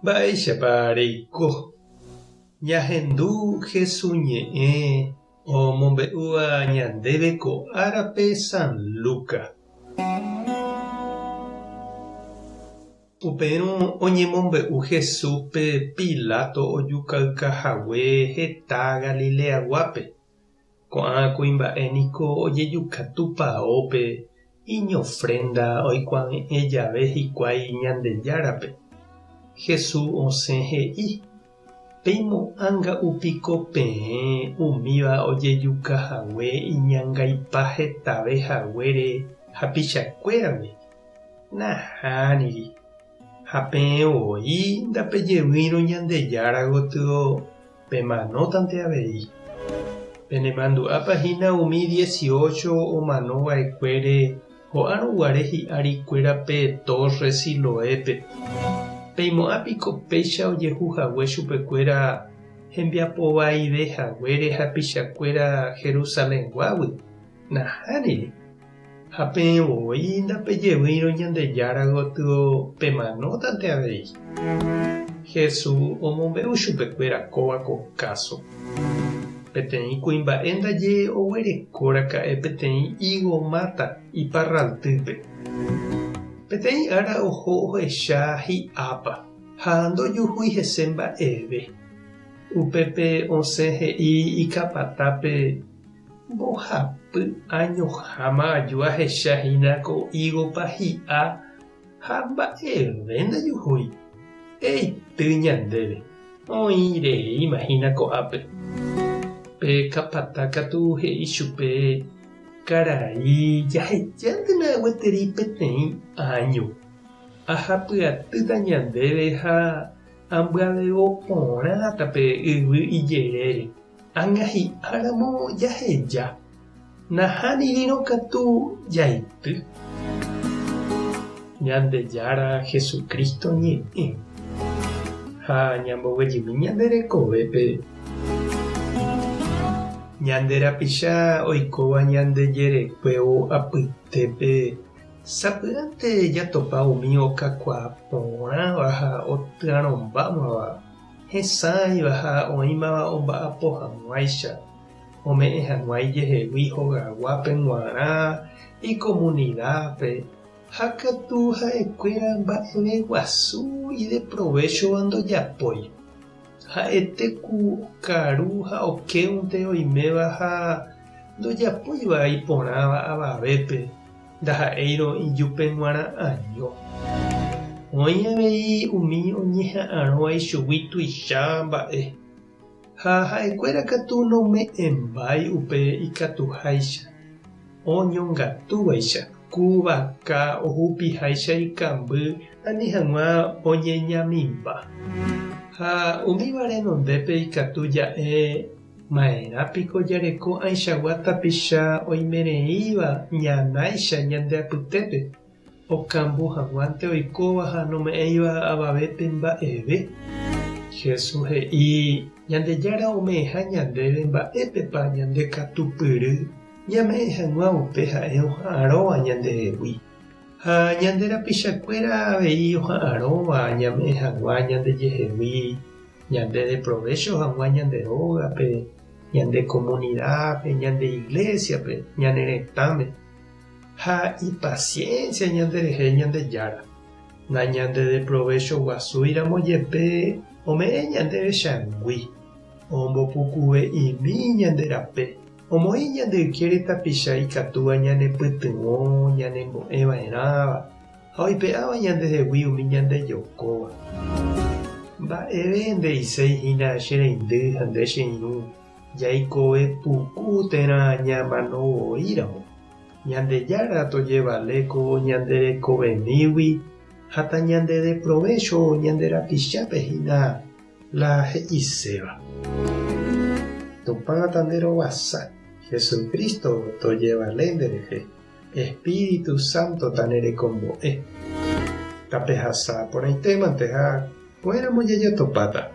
Mba'éichapa reiko? Ñahendu Hesu ñe'ẽ omombe'úva ñandéve ko árape San Luca. Upérõ oñemombe'u Jesúspe Pilato ojukauka hague heta Galileaguápe. Ko'ã kuimba'e niko ojejuka tupaópe iñofrénda oikuave'ẽ jave hikuái Ñandejárape. Jesús osẽ he'i, Peimo'ãnga'u piko peẽ umíva ojejuka hague iñangaipa hetave haguére hapichakuéragui? Nahániri. Ha peẽ voi ndapejevýirõ Ñandejára gotyo pemanótante avei. Penemandu'ápa hína umi dieciocho omano va'ekuére ho'árõ guare hi'ári kuéra pe tórre Siloépe? Peimo'ã piko péicha ojehu hague chupekuéra hembiapo vaive haguére hapichakuéra Jerusalenguágui? Nahániri. Ha peẽ voi ndapejevýirõ Ñandejára gotyo pemanótante avei. Jesús omombe'u chupekuéra kóva ko káso. Peteĩ kuimba'e ndaje oguereko raka'e peteĩ ígo máta iparraltýpe. Peteĩ ára oho ohecha hi'ápa ha ndojuhúi hese mba'eve. Upépe osẽ he'i ikapatápe Mbohapy añoháma aju ahecha hína ko ígopa hi'a ha mba'eve ndajuhúi. Eity ñandéve, oĩ reíma hína ko'ápe. Pe kapata katu he'i chupe, Karai, jahejántena gueteri peteĩ áño. Ahapyatýta ñandéve ha ambyavevo porãta pe yvy ijerére. Ág̃a hi'áramo jaheja, nahánirĩrõ katu jaity. Ñandejára Jesucristo ñe'ẽ ha ñamboguejymi ñande rekovépe. Ñande rapicha oikóva ñande jerekuévo apytépe sapy'ánte jatopa umi okakuaa porãva ha otyarõmbámava. Hesãiva ha oĩmava omba'apo hag̃uáicha, ome'ẽ hag̃ua ijehegui hogaguápe g̃uarã, ikomunidápe, ha katu ha'ekuéra mba'eve guasu ideprovéchova ndojapói. Ha'ete ku okaru ha okéunte oiméva ha ndojapóiva iporãva avavépe. Ndaha'éirõ ijupe g̃uarã año. Oĩ avei umi oñeha'arõva ichugui tuicha mba'e, ha ha'ekuéra katu nome'ẽmbái upe ikatuháicha, oñongatúvaicha, ku vaka ohupiháicha ikamby ani hag̃ua oñeñamimba. Ha umíva renondépe ikatu ja'e Ma'erã piko jareko ãichagua tapicha oimereíva ñanáicha ñande apytépe, okambu hag̃uánte oikóva ha nome'ẽiva avavépe mba'eve? Jesús he'i Ñandejára ome'ẽha ñandéve mba'épepa ñande katupyry ñame'ẽ hag̃ua upe ha'e oha'arõva ñandehegui. Ha ñande rapichakuéra avei oha'arõva ñame'ẽ hag̃ua ñandejehegui Ñande deprovécho hag̃ua ñande rógape, ñande komunidápe, ñande iglésiape, ñane retãme. Ha ipasiénsia ñanderehe Ñandejára. Nañandedeprovechoguasúiramo jepe ome'ẽ ñandéve changui, ombopukuve'imi ñande rape, omoĩ ñande ykére tapicha ikatúva ñanepytyvõ ñanembo'e va'erãva, Ha oipe'áva ñandehegui umi ñandejokóva. Mba'eve nde'iséi hína che reindy ha nde che irũ, jaikove puku térã ñamano voi ramo. Ñandejára tojevale ko ñande rekovemígui ha tañandedeprovécho ñande rapichápe hína la he'iséva. Tupã tanderovasa, Jesucristo tojevale nderehe. Espíritu Santo tanerekombo'e. Tapehasa porãitémante ha ko'ẽramo jajatopáta.